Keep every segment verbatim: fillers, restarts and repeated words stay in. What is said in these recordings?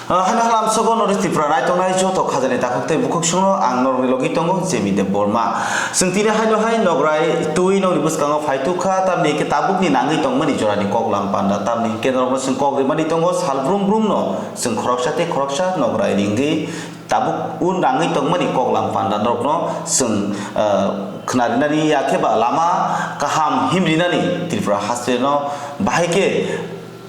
Ah, haino halam sogo North East Tripura nai tongnai joto khajani takhuk tei bukhuk songno ang norokni logi tongo Jemi Debbarma. Chwng tini haino hai Nograi twi nokni bwskango phai tukha, tamni hwnkhe tabukni nangwi tongmani jorani koklam panda, tamni hwnkhe norokno chwng kok rimani tongo sal brum brumno chwng khoroksa tei khoroksa Nograi ringwi tabuk un nangwi tongmani koklam panda norokno chwng, ah, khna rinani ya khe ba lama kaham him rinani Tripura hasteno bahai khe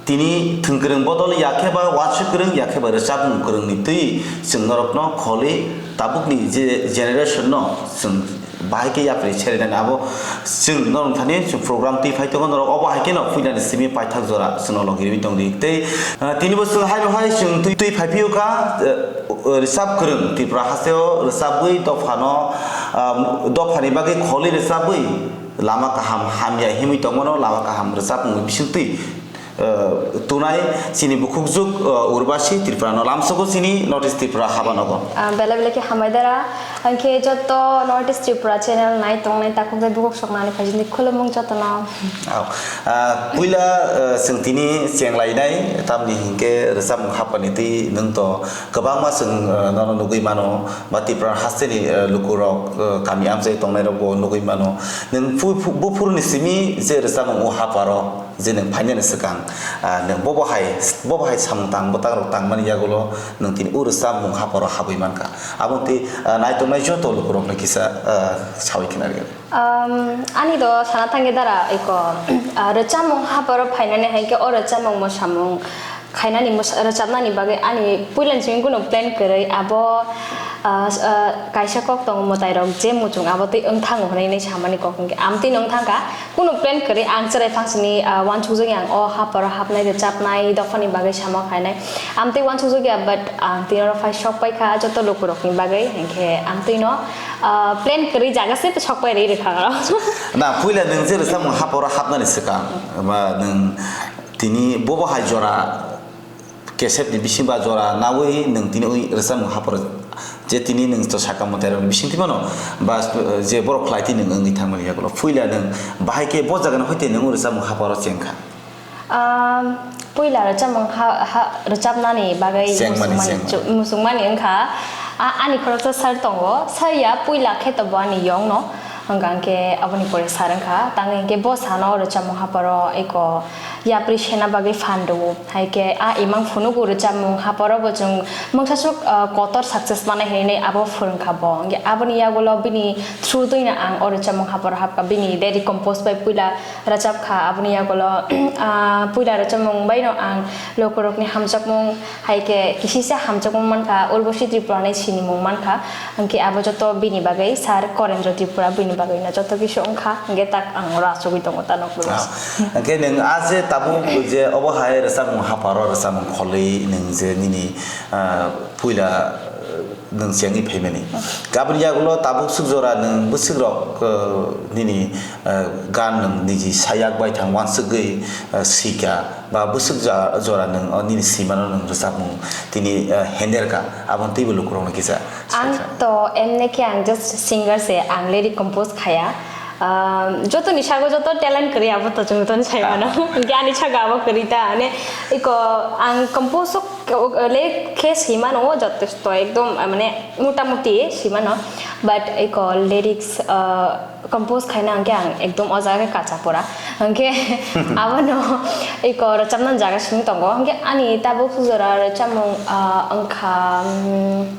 tini thwng kwrwng bodol ya khe ba uansuk kwrwng ya khe ba rwchapmung kwrwngni twi chwng norokno kholi tabukni je generation no chwng bahai khe yapri serinani abo chwng norok thani chwng program twi phai tongo norok obo hai kheno puilani simi paithak jora chwngno logi rwi tongdi tei, ah, tini bo chwng hai bo hai chwng twi twi phai phio kha, eh, rwchap kwrwng Tripura hasteo rwchapwi dophano, ah, dophani bagwi kholi rwchapwi lama kaham hamya himwi tongmano lama kaham rwchapmung bisingtwi eh, tunai chini bukhukjuk, eh, Urbasi Tripura no lamsogo chini North East Tripura habanogo. Ah, belai belai khe hambai dara. Ang khe joto North East Tripura channel nai tongnai takhuk tei bukhuk soknani phaisini khulumung jotono. Au. Ah, puila, eh, chwng tini chenglainai tamni hinkhe rwchapmung hapani twi nwng to kwbangma chwng, eh, nono nugwi mano ba Tripura hasteni, eh, lukurok, eh, kami amchai tongnairokbo nugwi mano. Nwng phu-, phu-, buphuruni simi je rwchapmung o haparo je nwng phainani swkang, ah, nwng bobo hai, bobo hai samung tang bwtang rok tangmani yagulo nwng tini o rwchapmung haparo habwi mankha. Abo twi, ah, naitongnai joto lukurokno kisa, ah, sawi khna rwgwi. Um, ani do sana thangwi dara iko, ah, rwchapmung haparo phainani hai khe o rwchapmung mosamung khainani mwsa-, rwchapnani bagwi ani puilani simi kunu plan kwrwi abo, ah, s-, ah, kaisa kok tongo mwtairok je muchung abo twi wngthango hwnwi hinwi samani kok hwnkhe amtwino wngthangkha. Kunu plan kwrwi ang chwrai phangsini, ah, uansukjagwi ang o haparo hapnai rwchapnai dophani bagwi sama khainai. Amtwi uansukjagwi ya, but ang twi oro phai sok paikha joto lukurokni bagwi, hinkhe amtwino, ah, plan kwrwi jaga se sok pai rwi rwkha oro. Na, puila nwng je rwchapmung haparo hapnani swkang, ba nwng tini bobo hai jora kesepni bising ba jora nawi nwng tini ui rwchapmung haparo je tini nwng to saka mwtairokni bising twi mano ba je borok khlai twi nwng wngwi thangmani yagulo puila nwng bahai khe bo jagani hoite nwng rwchapmung haparo chengkha? Um, puila rwchapmung ha, ha, rwchapnani bagwi chengmani, muchungmani chengmani. Chu-, muchungmani wngkha. A, ani khoroksa sir tongo, sir ya puila khe to bo ani yongno. Hwnkha hwnkhe aboni pore sar wngkha, tangwi hwnkhe bo sano rwchapmung haparo eko yapri sena bagwi phan rwo. Hai khe a imang phunugo rwchapmung haparo bo chwng mungsaswk, ah, kotor success manai hinwi abo phwrwngkha bo. Hwnkhe aboni yagulo bini through twino ang o rwchapmung haparo hapkha, bini lyric compose bai puila rwchapkha, aboni yagulo, ah, puila rwchapmung baino ang lukurokni hamjakmung, hai khe kisisa hamjakmung mankha, Urbosi Tripura hinwi sinimung mankha, hwnkhe abo joto bini bagwi sir Korendra Tripura bini bagwino joto kisu wngkha, hwnkhe tak ang oro achugwi tongo ta nokni. Ah, hwnkhe nwng a je tabuk je obo hai rwchapmung haparo rwchapmung kholwi nwng je nini, ah, puila, ah, nwng chengwi phaimani. Aboni yagulo tabuk swk jora nwng bwswk rok, ah, nini, ah, gan nwng niji sayak bai thang uansugwi, ah, sika. Ba bwswk ja-, jora nwng, o, nini swimano nwng rwchapmung tini, eh, henderkha, aboni twibo lukurokno kisa. Ang to emne khe ang just singer se, ang lyric compose khaya. Ah, jotoni sago joto talent kwrwi abo to chwng toni sai mano. Ah. Hwnkhe ani sago abo kwrwi ta, mane iko ang compose o, o, lyric khe swimano jotesto ekdom, ah, mane motamuti swimano, but iko lyrics, ah, compose khaina hwnkhe ang ekdom o jaga khe kacha pura. Hwnkhe abono eko rwchapnani jaga simi tongo. Hwnkhe ani tabuk jora rwchapmung, ah, wngkha, um,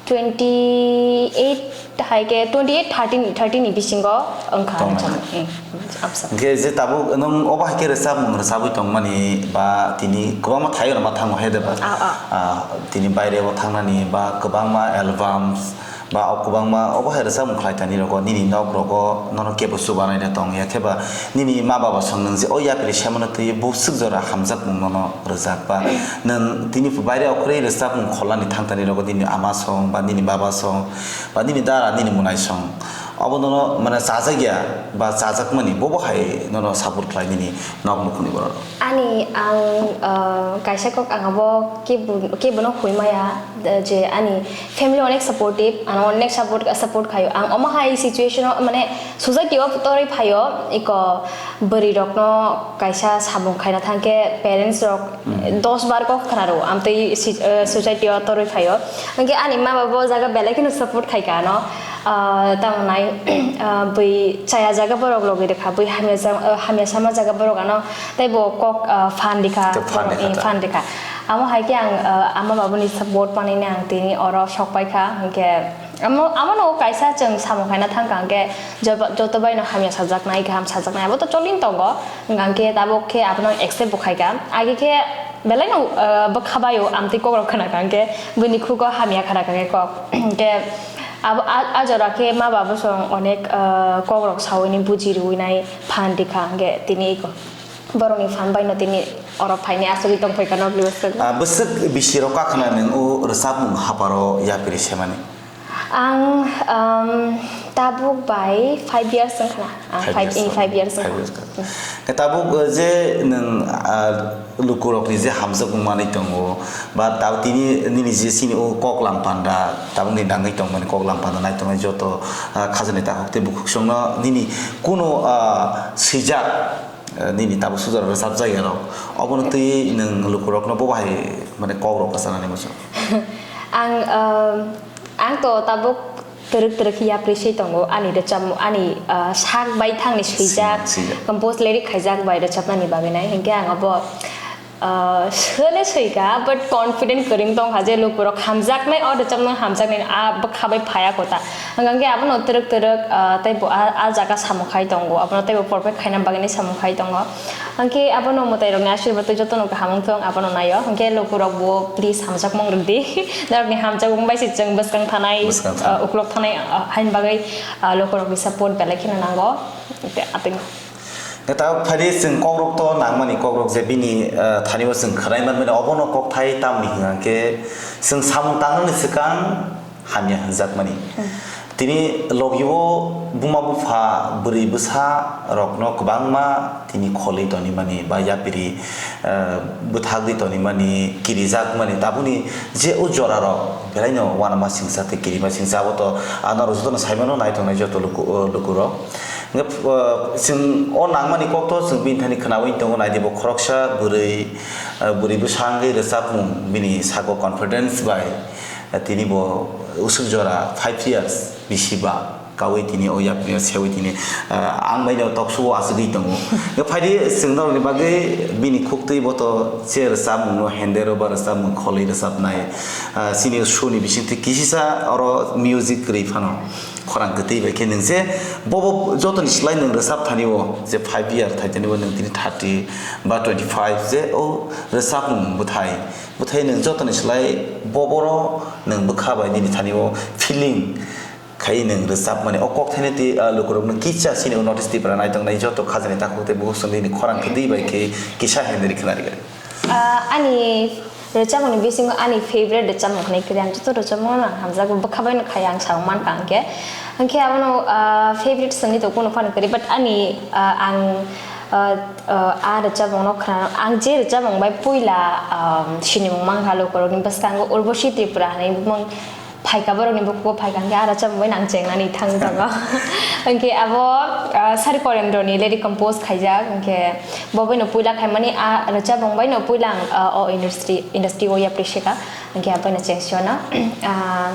twenty eight hai khe twenty eight thirty ni, thirty ni bisingo wngkha. Tongmani. Rwchapmung. Hmm, absa. Hwnkhe je tabuk nwng obo hai khe rwchapmung rwchapwi tongmani ba tini kwbangma thaio rwma thango hai de ba? Ah, ah. Ah, tini baireo thangnani ba kwbangma albums, ba o kwbangma obo hai rwchapmung khlai tani rogo, nini nok rogo nono kebo chubanai de tong ya khe ba nini ma baba song nwng je o yapri semano twi bwswk jora hamjakmung nono rwjak ba nwng tini baire okhorwi rwchapmung kholani thang tani rogo nini ama song ba nini baba song ba nini dara nini mwnai song Obo nono mane chajak ya ba chajakmani bobo hai nono support khlai nini nok nukhungni borok? Ani ang, ah, kaisa kok ang abo kebo, kebono hoi maya, je ani family onek supportive, ano onek support, support khaio. Ang omo hai situation o mane society o torwi phaio, iko bwrwi rokno kaisa samung khaina thangkhe parents rok Hmm. dos bar kok khna rw, amtwi si-, eh, society o torwi phaio. Hwnkhe ani ma baba o jaga belai kheno support khai kha ano. Ah, tamo nai, ah, bui chaya jaga borok logi rwkha, bui hamya ja-, ah, hamya sama jaga borok ano tei bo kok, ah, phan rikha, Kok phan borok, rikha eh, ta. phan rikha. Amo hai khe ang, ah, ama babuni support manwi ang tini oro sok pai kha, hwnkhe amo, amo no kaisa chwng samung khaina thang kha, hwnkhe joto, joto bai no hamya sajak nai, kaham sajak nai, abo to cholin tongo, hwnkhe ang khe tabuk khe abono accept bo khai kha. Age khe belai no, ah, bwkha bai o amtwi kok rok khna kha, hwnkhe bini khugo hamya khna kha khe kok, hwnkhe Abo a, a jora khe ma baba song onek, ah, kok rok sawi ni buji rwi nai phan rikha, hwnkhe tini iko borok ni phan bai no tini oro phaini asugwi tong phaikha nokni bwswk. Ah, bwswk bisi rok kakhwna nwng o rwchapmung haparo yapri semani? Ang, um, tabuk bai five years wngkha na. Ah, Five five, years eh, wngkha. five years Five wngkha. years wngkha. Khe tabuk, eh, je nwng, ah, lukurokni je hamjakmung manwi tongo, ba tabuk tini nini je chini o koklam panda, tabukni nangwi tongmani koklam panda naitongnai joto, ah, khajani takhuk tei bukhuksongno nini kunu, ah, swijak, ah, nini tabuk sujaro rwchapjak ya rok, obono twi nwng lukurokno bo bahai mane kokrok kwchanani muchung? Ang, ah, ang to tabuk twrwk twrwk khe yapri se tongo ani rwchapmung, ani, ah, sak bai thangni swijak, Swijak. compose lyric khaijak bai rwchapnani bagwi nai, hinkhe ang abo, ah, swle swika, but confident kwrwng tongkha je lukurok hamjaknai, o rwchapmung hamjaknai, ah, bwkha bai phaya kota. Hwnkhe abono twrwk twrwk, ah, teibo ah, ah jaga samung khai tongo, abono teibo perfect khaina bagwi nai samung khai tongo. Hwnkhe abono mwtairokni asirbatwi jotono kaham wngthong, abono naio. Hwnkhe lukurokbo please hamjakmung rwdi. Norokni hamjakmung bai se chwng bwskang thanai, Bwskang thanai. ah, uklok thanai, ah, haini bagwi, ah, lukurokni support belai kheno nango. Tei atwino. Khe tabuk phaidi chwng kokrok to nangmani kokrok je bini, ah, thani o chwng khwnai manmani obono kokthai tamni hwnkhe chwng samung tangnani swkang hamya hwnjakmani. Hmm. Tini logio buma bupha bwrwi bwsa rokno kwbangma tini kholwi tonimani ba yapiri, eh, bwthagwi tonimani, kirijakmani, tabukni je o jorarok belaino uanama singsa tei kirima singsa, abo to ano rok jotono saimano naitongnai joto luku, eh, lukurok. Hwnkhe, eh, chwng o nangmani kokto chwng bini thani khwnaui tongo, naidi bo khoroksa bwrwi, eh, bwrwi bwsa wngwi rwchapmung bini sago confidence bai. Tini bo usuk jora five years bisi ba kaui tini o yapri o seui tini, ah, ang bai no toksu o asugui tongo. Phaidi chwng norokni bagwi bini khuktwi bo to che rwchapmung no hende ro ba rwchapmung kholwi rwchapnai. Ah, chini suni bisingtwi kisisa oro music kwrwi phano khorang kwtwi bai khe nwng je bo bo jotoni slai nwng rwchap thani o je five year thai thani o nwng tini thirty ba twenty five je o rwchapmung bwthai. Bwthai nwng jotoni slai boboro nwng bwkha bai nini thani o feeling khai nwng rwchapmani. O kok thaini twi, ah, lukurokno kisa chini o North East Tripura naitongnai joto khajani takhuk tei bukhuk chwng nini khorang kwtwi bai khe kisa hende ri khna rwgwi. Ah, ani rwchapmungni bisingo ani favorite rwchapmung hwnwi kwrwi ang joto rwchapmungno ang hamjago, bwkha bai no khai ang samung mankha hwnkhe. Hwnkhe abono, ah, favorite swngnai to kunu phano kwrwi, but ani, ah, ang, ah, ah, a rwchapmungno khna, ang je rwchapmung bai puila, ah, sinimung mankha lukurokni bwskango Urbosi Tripura hwnwi bumung phaikha, borokni bukugo phaikha, hwnkhe a rwchapmung bai nang chengnani thang tongo. Hwnkhe abo, ah, Sari Porendroni lyric compose khaijak, hwnkhe bo baino puila khaimani a rwchapmung baino puila ang, ah, o industry, industry o yapri swkha, hwnkhe aboino chengsiyono. Ah,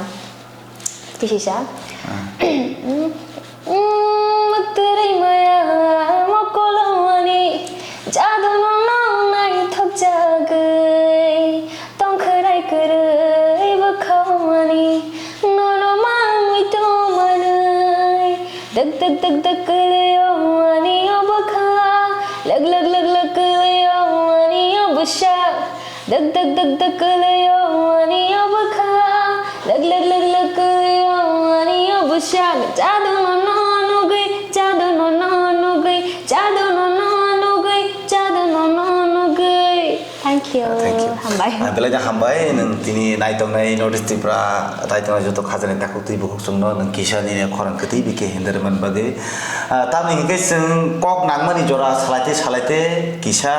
Kisisa. Ah. Mwtwrwi maya mokolwmani, jadu nono naithok jagwi, tongkhwrai kwrwi bwkhaumani, nono mangwi tongmanwi, dak dak dak dak kwlwi o ani o bwkha, lak lak lak lak kwlwi o ani o bwsa. Dak dak dak dak kwlwi o ani o bwkha, lak lak lak lak kwlwi o ani o bwsa. Jadu nono nugwi, jadu nono nugwi, jadu nono nugwi, jadu nono nugwi. Thank you. Thank you. Hambai. Ah, belai no hambai, nwng tini naitongnai North East Tripura, naitongnai joto khajani takhuk twi bukhuk chwngno nwng kisa nini khorang kwtwi bikhe hindermani bagwi. Ah, tamni hinkhe chwng kok nangmani jora salaite salaite kisa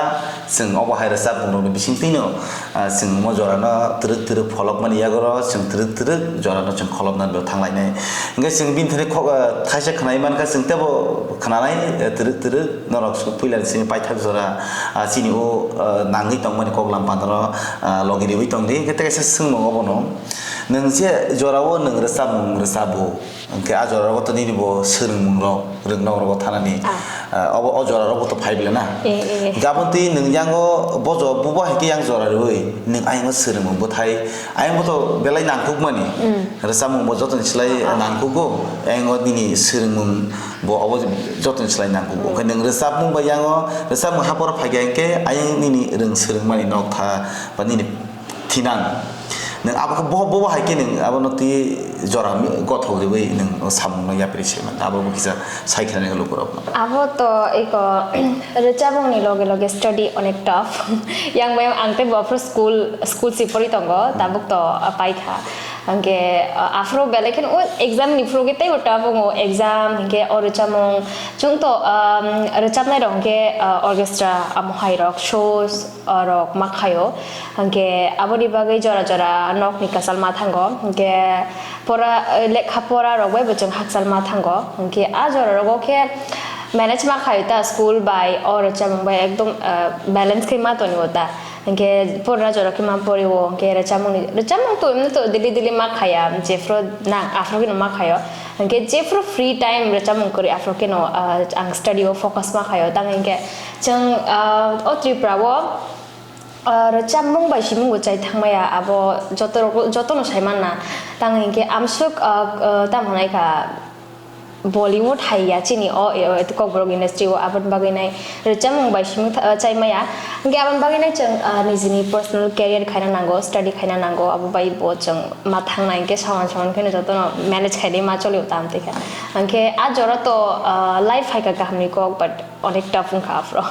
chwng obo hai rwchapmung rokni bisingtwino, ah, chwng omo jorano twrwk twrwk pholokmani yagoro chwng twrwk twrwk jorano chwng kholopnani bo thanglainai. Hinkhe chwng bini thani kok, ah, thaisa khwnai mankha chwng teibo khwnanai, eh, twrwk twrwk. Norok puila chini paithak jora, ah, chini o, ah, nangwi tongmani koklam pandano, ah, logi riwi tongdi. Hwnkhe tei kaisa swngmung obono, nwng je jorao nwng rwchapmung rwchapbo, hwnkhe a jorao to nini bo swrwngmung rok, rwngnogrogo thanani, Ah. ah, obo o jorarokbo to phai bela na. Eh, eh. Gabon twi nwng yango bojo bubo hai khe yang jora riwi, nwng ayang swrwngmung bwthai, ayang bo to belai nangkukmani. Mm. Rwchapmung bo jotoni slai Ah. nangkugo, ayang o nini swrwngmung bo obo jotoni slai nangkuk. Hmm. Onkhe nwng rwchapmung bai yango, rwchapmung haporo phaikha hinkhe ayang nini rwng swrwngmani noktha ba nini thinang. Nwng abo khe bo, bo, bo hai khe nwng abono twi jora mi-, gothok riwi nwng o samungno yapri se man. Abo bo kisa sai khe nang lukurok. Abo to eko rwchapmungni loge loge study onek tough. Yang bai ang tei bo aphuru school, school si pori tongo, tabuk to, ah, paikha. Hwnkhe, ah, aphuru belai kheno o exam ni phuru khe teibo tough wngo, exam hinkhe o rwchapmung. Chwng to, um, rwchapnai rok hinkhe, ah, orchestra amo hai rok, shows, ah, rok ma khaio. Hwnkhe aboni bagwi jora jora nokni kwchal ma thango. Hwnkhe pora, eh, lekha pora rok bai bo chwng hakchal ma thango. Hwnkhe a jora rogo khe manage ma khaio ta, school bai o rwchapmung bai ekdom, ah, balance khe ma tonio ta. Hwnkhe pora jora khe ma pori o, hwnkhe rwchapmungni, rwchapmung to emni to daily daily ma khaya, jephru nang aphuru kheno ma khayo. Hwnkhe jephru free time rwchapmung kwrwi aphuru kheno, ah, ang study o focus ma khayo. Tang hwnkhe chwng, ah, o Tripura o, ah, rwchapmung bai simung bo chai thangmaya, abo joto rok, jotono sai manna. Tang hwnkhe amsuk, ah, ah, tamo hwnai kha, Bollywood hai ya chini o, e, o, Kokborok industry o, aboni bagwi nai rwchapmung bai simi tha-, chaimaya. Hwnkhe aboni bagwi nai chwng, ah, nijini personal career khaina nango, study khaina nango, abo bai bo chwng ma thangnai hwnkhe saman saman kheno jotono manage khaidi ma cholio tam twi kha. Hwnkhe a jora to, ah, life hai kha kahamni kok, but onek tough wngkha aphuru.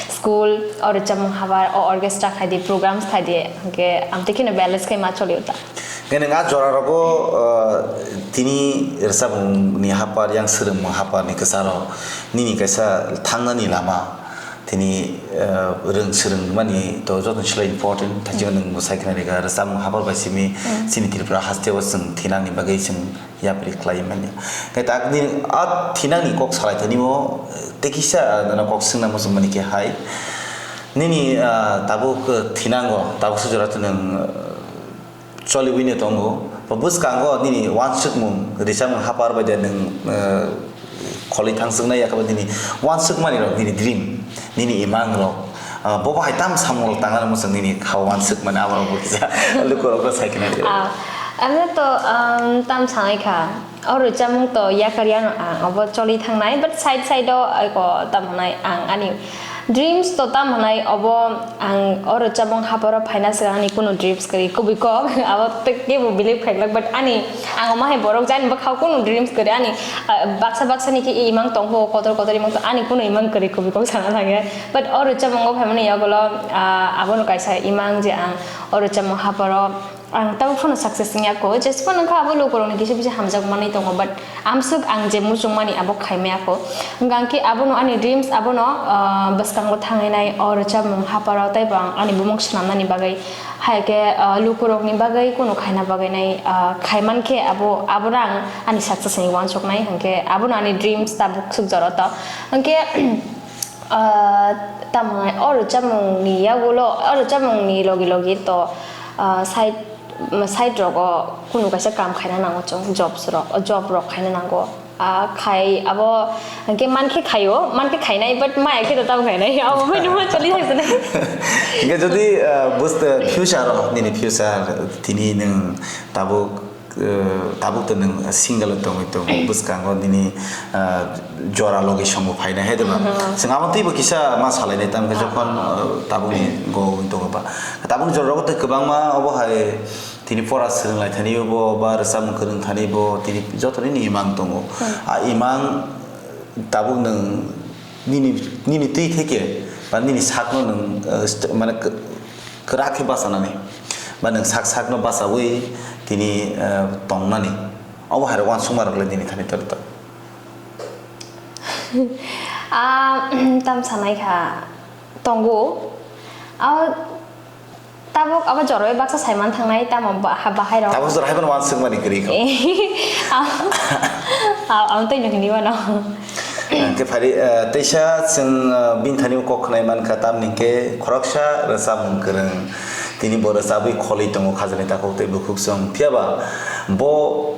School, o rwchapmung habar, o orchestra khaidi, programs khaidi, hwnkhe amtwi kheno balance khai ma cholio ta. Hwnkhe nwng a jora rogo, ah, tini rwchapmungni hapar, yang swrwngmung haparni kwcharo nini kaisa thangnani lama, tini, ah, rwng swrwngmani to joto slai important, thaisima nwng bo sai khna rega, rwchapmung hapar bai simi, Mm. chini Tripura hasteo chwng thinangni bagwi chwng yapri khlai manya. Hwnkhe tak nini a thinangni kok salai thani o, tei kisa, ah, nono kok swngna muchungmani khe hai, nini, ah, tabuk, ah, thinango, tabuk se jora to nwng, ah, choliwino tongo. Bo bwskango nini uansukmung, rwchapmung hapar bai de nwng, eh, kholwi thangswknai, yakhe bo nini uansukmani rok, nini dream, nini imang rok, ah, bo bahai tam samung rok tangna muchung nini kha uansukmani abo rok bo kisa lukurok bo sai khna rw. Ah, ano to, um, tam sanai kha. O rwchapmung to yakar yano ang obo choli thangnai, but side side o eko tamo hwnai ang ani dreams to tamo hwnai obo ang o rwchapmung haparo phaina swkang ani kunu dreams kwrwi kubui kok abo tei kebo believe khailak, but ani ang omo hai borok jani bwkhao kunu dreams kwrwi ani, ah, baksa baksa ni khe imang tong kho, kotor kotor imang tong, ani kunu imang kwrwi kubui kok sana thangya, but o rwchapmung o phaimani yagulo, ah, abono kaisa imang je ang o rwchapmung haparo Ang tabuk phano success wngya kho, jesphano wngkha abo lukurokni kisa bisa hamjak manwi tongo, but amswk ang je muchungmani abo khaimaya kho. Hwnkha khe abono ani dreams abono, ah, bwskango thangwi nai o rwchapmung haparo, teibo ang ani bumung swnamnani bagwi, hai khe, ah, lukurokni bagwi kunu khaina bagwi nai, ah, khaiman khe abo, abono ang ani success ni uansuknai, hwnkhe abono ani dreams tabuk swk jora to. Hwnkhe, Ah, tamo hwnai, o rwchapmungni yagulo, o rwchapmungni logi logi to, ah, side, side rogo kunu kaisa kam khaina nango chwng, jobs rok, job rok khaina nango. Ah, khai abo hwnkhe mankhe khaio, mankhe khainai, but maya khe to tamo khainai, abo bai numa choli thangsinai. Hwnkhe jodi, ah, buste future o, nini future tini nwng tabuk eh, tabuk to nwng single tongwi tongo, bwskango nini, eh, jora logi songbo phaina hai, diba? Mhm. Chwng abo teibo kisa ma salainai, tamkhe Ah, jokhon, ah, ah. eh, tabukni go wng tongo ba. Tabukni jora rogo tei kwbangma obo hai tini pora swrwng lai thani bo, ba rwchapmung kwrwng thani bo, tini joto nini imang tongo. Hmm. A imang tabuk nwng nini, nini twi theke ba nini sakno nwng, eh, st-, mane, kwrak khe bachanani, ba nwng sak sakno bachaui tini, eh, tongnani, obo hai rok uansukma rok le nini thani tor tor. Ah, tam sanai kha, tongo. Ah, tabuk abo joroi baksa saiman thangnai, tamo ba-, ha-, bahai rok. Tabuk jora hai phano uansukmani kwrwi kho. Ah, ah, ang tei nukni mano. Hwnkhe phari, eh, teisa chwng, eh, bini thani kok khwnai mankha, tamni hwnkhe khoroksa rwchapmung kwrwng. Tini bo rwchabwi kholwi tongo khajani takhuk tei bukhuk chwng. Phiyaba bo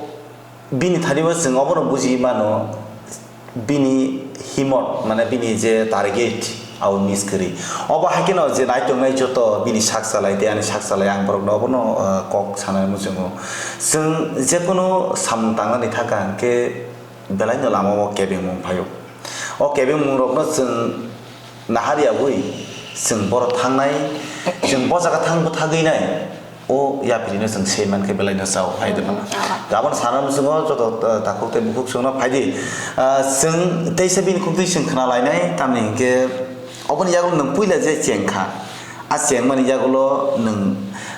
bini thani bo chwng obono buji mano, bini himot, mane bini je target, abo miss kwrwi. Obo hai kheno je naitongnai joto bini sak chalai tei ani sak chalai, ang borokno obono, eh, kok sanai muchungo. Chwng jekunu samung tangnani thaka hwnkhe, belaino lama o kebengmung phaio. O kebengmung rokno chwng nahar yaui chwng boro thangnai, chwng bo jaga thang bwthagwi nai, o yapri no chwng se man khe belaino chao hai de mano. Mm, ah. Gabon sana muchungo joto, uh, takhuk tei bukhuk chwngno phai di. Uh, chwng teisa bini khuk twi chwng khna lainai, tamni hwnkhe oboni yagulo nwng puila je cheng kha, a cheng mani yagulo nwng,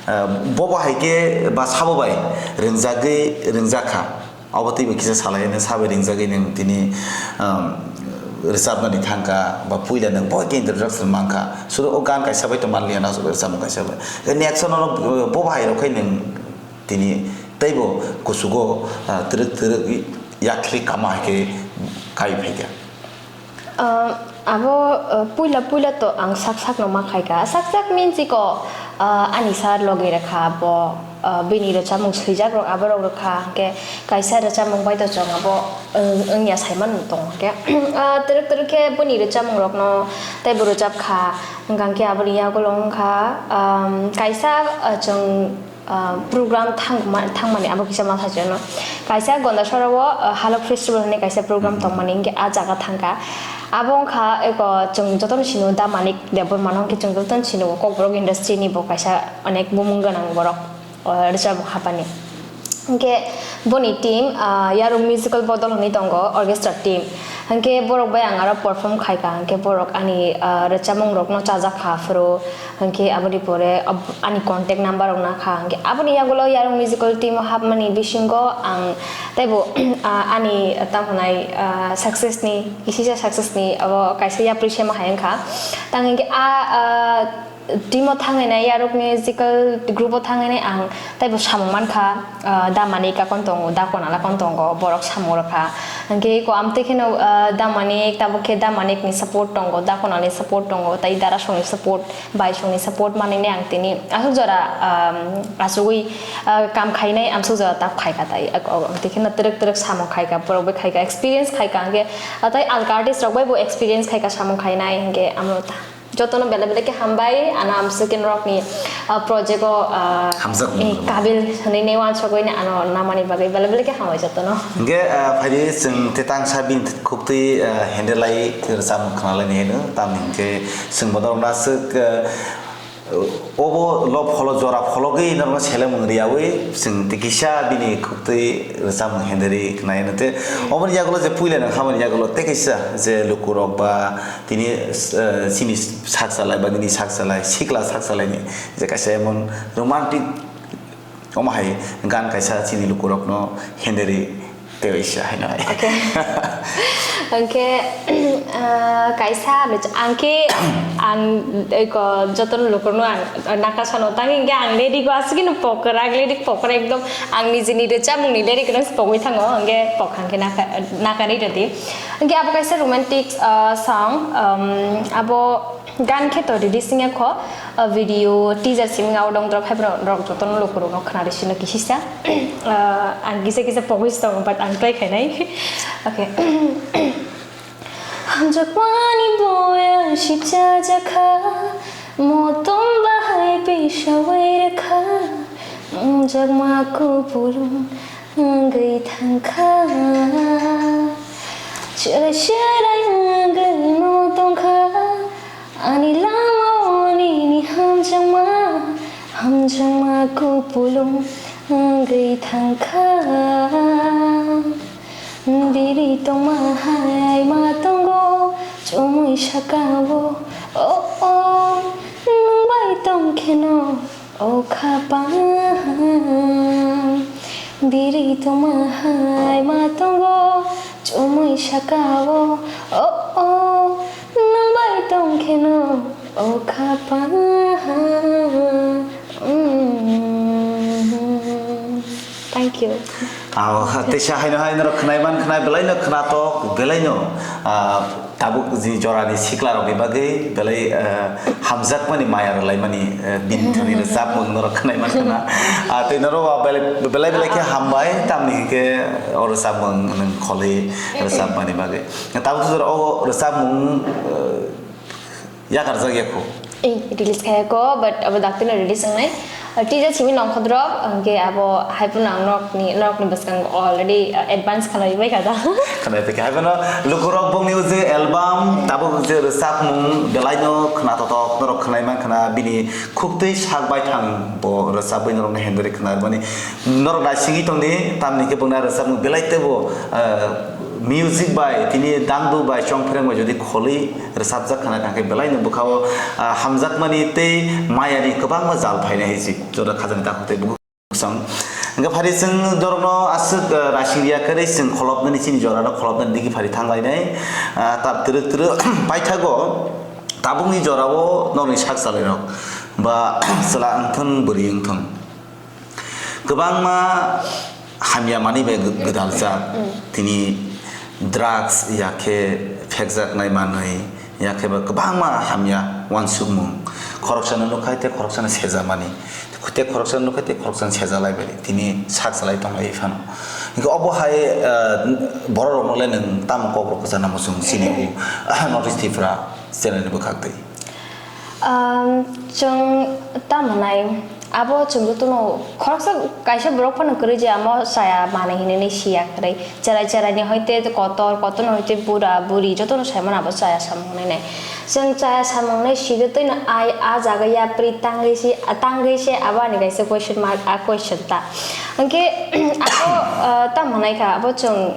uh, bobo hai khe ba sabo bai rwngjagwi rwngjak kha. Obo teibo kisa salai hwnwi sabai ringjagwi nwng tini, um, rwchapnani thangkha, ba puila nwng bo khe introduction mankha. Sudu o gan kaisa bai to manliya, na sudu rwchapmung kaisa bai. Next ono, uh, bo bahai rok khai nwng tini teibo kuchugo, uh, twrwk twrwk yakhri kama hai khe kai phaikha. Ah, abo, ah, puila puila to ang sak sakno ma khaikha. Sak sak means iko, ah, ani sir logi rwkha abo, ah, bini rwchapmung swijak rok abo rok rwkha, hwnkhe kaisa rwchapmung bai to chwng abo, ah, wngya saiman tong hwnkhe. Ah, twrwk twrwk khe boni rwchapmung rokno teibo rwchap kha, hwnkhe aboni yagulo wngkha, ah, kaisa, ah, chwng ah, program thangma-, thangmani abo kisa ma sachano. Kaisa Gondasora o, ah, Halok Festival hinwi kaisa program tongmani, hwnkhe ah jaga thangkha. Abo wngkha eko chwng jotono sino Da Manik Debbarma no, hwnkhe chwng jotono sino Kokborok industry ni bo kaisa onek bumung gwnang borok, ah, rwchapmung hapani. Hwnkhe boni team, ah, Yarung Musical Bodol hinwi tongo, orchestra team. Hwnkhe borok bai ang aro perform khaikha, hwnkhe borok ani, ah, rwchapmung rokno chajakha aphuru. Hwnkhe aboni pore ab-, ani contact number rok nakha. Hwnkhe aboni yagulo Yarung Musical team o hapmani bisingo ang teibo, ah, ani tamo hwnai, ah, success ni, kisisa success ni abo kaisa yapri sema hai wngkha. Tang hwnkhe a, ah, team o thangwi nai, Yarung Musical group o thangwi nai ang teibo samung mankha. Ah, Da Manik akon tongo, Da Konal akon tongo, borok samung rwkha. Hwnkhe eko amtwi kheno, ah, Da Manik, tabuk khe Da Manik ni support tongo, Da Konal ni support tongo, tei Darasong ni support, Baisong ni support manwi ang tini aswk jora, ah, achugwi, ah, kam khainai, amswk jora tap khaikha tai. Ak-, ak-, amtwi kheno twrwk twrwk samung khaikha, borok bai khaikha, experience khaikha, hwnkhe, ah, tei alka artist rok bai bo experience khaikha samung khainai, hwnkhe amo ta-, Jotono belai belai khe hambai, ano amswk norokni, ah, project o, ah, Hamjakmung eh, rwma. Kabil hwnwi ne uansukwi ne ano namani bagwi belai belai khe hambai jotono. Hwnkhe, ah, phaidi chwng tetang sabini khuktwi, ah, hendelai rwchapmung khwnalaini hino, tamni hwnkhe chwng bono aswk, ah, obo lo pholo jora phologwi norokno selemung riyaui chwng tei kisa bini khuktwi rwchapmung henderwi khwnai hino. Tei oboni yagulo je puila nang hamani yagulo tei kaisa je lukurok ba tini, eh, chini sak chalai ba nini sak chalai, sikla sak chalaini je kaisa emon romantic omo hai gan kaisa chini lukurokno henderwi tei waisa haino hai. Okay. Hwnkhe, ah, kaisa ano ch-, ang khe, ang eko jotono lukurokno ang nakasano tangwi hwnkhe ang lyric o aswkino pokra, lyric pokra ekdom ang nijini rwchapmungni lyric no pogwi thango, hwnkhe pok hwnkhe naka-, nakarwi rwdi. Hwnkhe abo kaisa romantic, ah, song, um, abo gan khe to release wngya kho, ah, video teaser simi ngao dong drop hai borok jotono lukurokno khwnarwi sino kisisa. Ah, ang kisa kisa pogwi tongo, but ang try khainai. Okay. Hamjakmani boya sipchajakha, motom bahai pisawai rakha, hamjakma kupulung wngwi thangkha. Chwrai chwrai wngwi no tongkha, ani lama o nini hamjakma, hamjakma kupulung wngwi thangkha. Biri tongma hai ma tongo, chumui saka o, oh, oh, nwng bai tong kheno o khapang, biri tongma hai ma tongo chumui saka-o, oh, oh, nwng bai tong kheno o khapang. Mm. Thank you. Aw, teisa haino hai norok khwnai man khna, belai no khna tok, belai no, ah, tabuk jini jora ni sikla rok ni bagwi belai, ah, hamjakmani maya rwlaimani, ah, bini thani rwchapmung norok khwnai man khna. Ah, tei norok belai, belai belai khe hambai, tamni hwnkhe o rwchapmung nwng kholi rwchapmani bagwi. Tabuk jora o rwchapmung, ah, Yakarjak ya kho. Ei, release khai ko, but abo daktino release wngnai. Teaser simi nongkhodrok, hwnkhe abo hai phano ang norokni, norokni bwskango already, uh, advance khlaiwi bai kha da. Khnai phikha hai phano lukurok bongni o je album, tabuk je rwchapmung, belaino khna totok, norok khnai man khna, bini khuktwi sak baithang bo rwchapwi norokno hendori khna rwmani. Norok naisingwi tongdi, tamni khe bongni rwchapmung belai teibo, uh, music bai, tini dangdu bai, chongphreng bai jodi kholi rwchapjak khna, tangkhe belai no bwkha-o, ah, hamjakmani tei mayani kwbangma jal phainai hai si jora khajani takhuk tei bukhuk sam. Hwnkhe phari chwng jorokno aswk, ah, naising ya kwrwi chwng kholopnani, chini jorano kholopnani digi phari thanglainai. Ah, tab twrwk twrwk paithago tabukni jorao norokni sak chalairok ba chwla wngthung, bwrwi wngthung. Kwbangma hamya manwi bai gw-, gwdaljak. Mm. Tini drugs ya khe phekjaknai manwi, ya khe ba kwbangma hamya uansukmung. Khoroksano nukhai tei khoroksano sejamani. Tei khoroksano nukhai tei khoroksano sejalaibai. Tini sak salai tonglai phano. Hwnkhe obo hai, ah, borok rokno le nwng tamo kok rok kwchana muchung chini u North East Tripura channel ni bwkhak twi? Um, chwng tamo nai, abo chwng jotono khoroksa kaisa borok phano kwrwi je amo chaya manwi hinwi siya kwrwi. Cherai cherai ni hoite kotor, kotor ni hoite bura buri jotono sai mano abo chaya samung hinwi nai. Chwng chaya samung hinwi sigwi twino ai a jaga yapri tangwi se, tangwi se abo ani kaisa question mark, a question ta. Hwnkhe abo, uh, tamo nai kha, abo chwng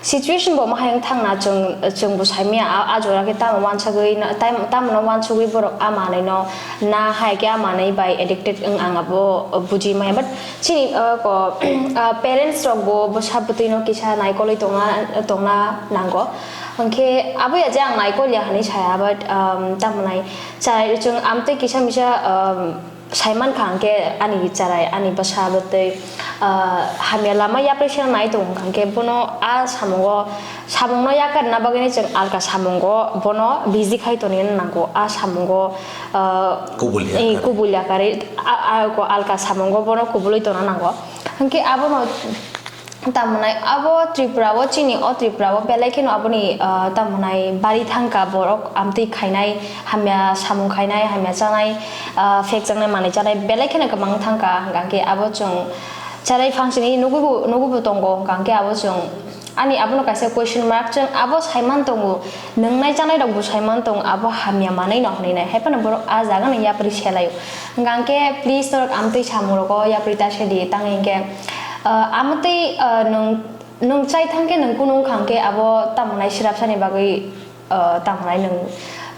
Situation bo omo hai wng thangna chwng, chwng bo saimaya, a, a jora khe tamo uansugwi na, tam-, tamo no uansugwi borok a manwi no na hai khe a manwi bai addicted wng ang abo buji maya. But chini, uh, ko, uh, parents rok bo bwsa bwtwi no kisa naikolwi tongna, tongna nango. Hwnkhe abo ya je ang naikol ya hinwi saya, but, um, tamo nai chai chwng amtwi kisa misa, um, Saiman kha hwnkhe ani cherai, ani bwsa bwtwi, ah, hamya lama yapri se nai tongo hwnkhe bono a samungo, samungno yakarna bagwino chwng alka samungo bono busy khai tonina nango. A samungo, ah, Kubul eh, yakar. Kubul yakari, a, a, ko alka samungo bono kubulwi tongna nango. Hwnkhe abono Tamo nai abo Tripura o, chini o Tripura o belai kheno aboni, ah, tamo nai bari thangka borok amtwi khainai, hamya samung khainai, hamya chanai, ah, phekjaknai manwi chanai belai kheno kwbang thangka, hwnkha khe abo chwng cherai phangsini nugwi bo, nugwi bo tongo, hwnkha khe abo chwng ani abono kaisa question mark, chwng abo saiman tongo, Nwngnai chanai rok bo saiman tong, abo hamya manwi no hwnwi nai. Hai phano borok a jaga no yapri se laio. Hwnkha hwnkhe please norok amtwi samung rogo yapri ta se di. Tang hinkhe, ah, amtwi, ah, nwng, nwng chai thang khe nwng kunu wngkha hwnkhe abo tamo nai swrapsa ni bagwi, ah, tamo nai nwng,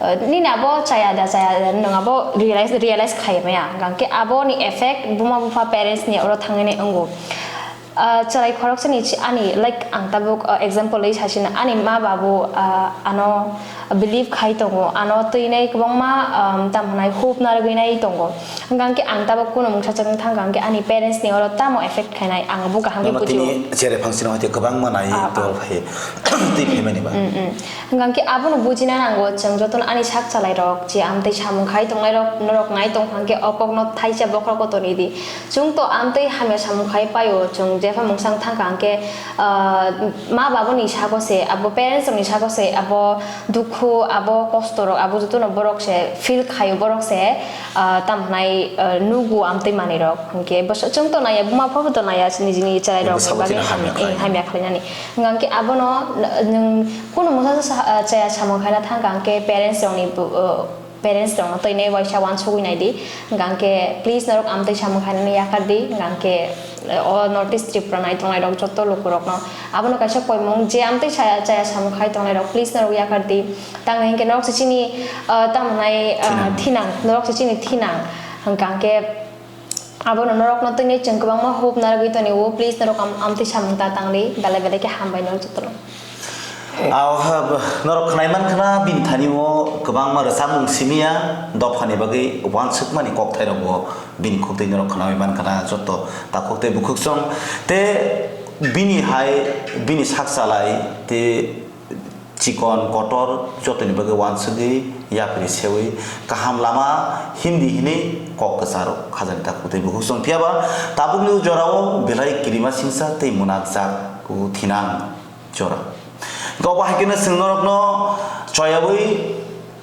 ah, nini abo chaya da chaya da nwng abo realize, realize khai maya. Hwnkha hwnkhe abo ni effect buma bupha parents ni oro thangwi nai wngo. Ah, chwrai khoroksani chi-, ani, like, ang tabuk, ah, example wi sasina, ani ma babu, ah, ano believe khai tongo, ano twinai kwbangma, um, tamo hwnai hope narwgwi nai tongo. Hwnkha hwnkhe ang tabuk kunu mungsa chwng thangkha hwnkhe ani parents ni oro tamo effect khainai, ang bo kaham khe Nono bujio. Tini chere phangsino hwnkhe kwbangma nai Ah, ah. Dol phai, twi phaimani ba. Mm, mm. Hwnkha hwnkhe abono bujina nango, chwng jotono ani sak chalairok, je amtwi samung khai tongnairok, norok nai tongkha hwnkhe o kokno thaisa bokhorogo tonwi di. Chwng to amtwi hamya samung khai paio, chwng jepha mungsa wng thangkha hwnkhe, ah, ma babuni sago se, abo parents rokni sago se, abo dukhu, abo kosto rok, abo jotono borok se feel khaio, borok se, ah, tamo hwnai, ah, nugo amtwi manwi rok. Hwnkhe bwsa-, chwng to naiya, buma pha bo to naiya, nijini cherai rok Bwsabo bagwi chini hamya hamya, khlainani. Hamya khlainani. Hwnkha hwnkhe abono n-, nwng kunu mungsa sa-, ah, chaya samung khaina thangkha hwnkhe parents rokni bo, ah, parents rokno twi nai waisa wansugwi nai di. Hwnkhe please norok amtwi samung khainani yakar di. Hwnkhe o North East Tripura nai tongnai rok joto lukurokno abono kaisa poimung je amtwi chaya chaya samung khai tongnai rok please norok yakar di. Tang hinkhe norok se chini, ah, tamo nai, ah, thinang norok se chini thinang. Hwnkhe abono norokno twi nai chwng kwbangma hope narwgwi tonio, please norok am-, amtwi samung ta tangdi, belai belai khe hambai norok jotono. Aw, ha, b-, norok khnai man khna bini thani o kwbangma rwchapmung simi ya, dophani bagwi uansukmani kokthairokbo bini khuk twi norok khnaui man khna joto takhuk tei bukhuk song. Te bini hai, bini sak chalai, te chikon kotor jotoni bagwi uansugwi yapri seui kaham lama himdi hinwi kok kwcharok khajani takhuk tei bukhuk song. Phiya ba tabukni o jorao belai kirima singsa tei mwnakjak o thinang jora. Hwnkhe obo hai kheno chwng norokno choyaui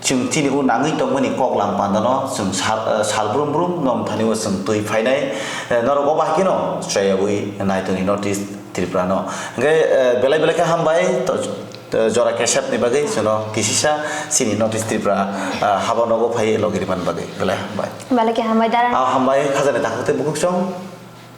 chwng chini o nangwi tongmani kok lang pandano chwng sal, eh, sal brum brum no wngthani o chwng twi phainai, eh, norok obo hai kheno choyaui nai tongni North East Tripura no. Hwnkhe, eh, belai belai khe hambai to, to jora kesep ni bagwi chwngno kisisa chini North East Tripura, eh, haba nogo phai logi rimani bagwi belai hambai. Belai khe hambai dara. Ah, hambai khajani takhuk tei bukhuk song.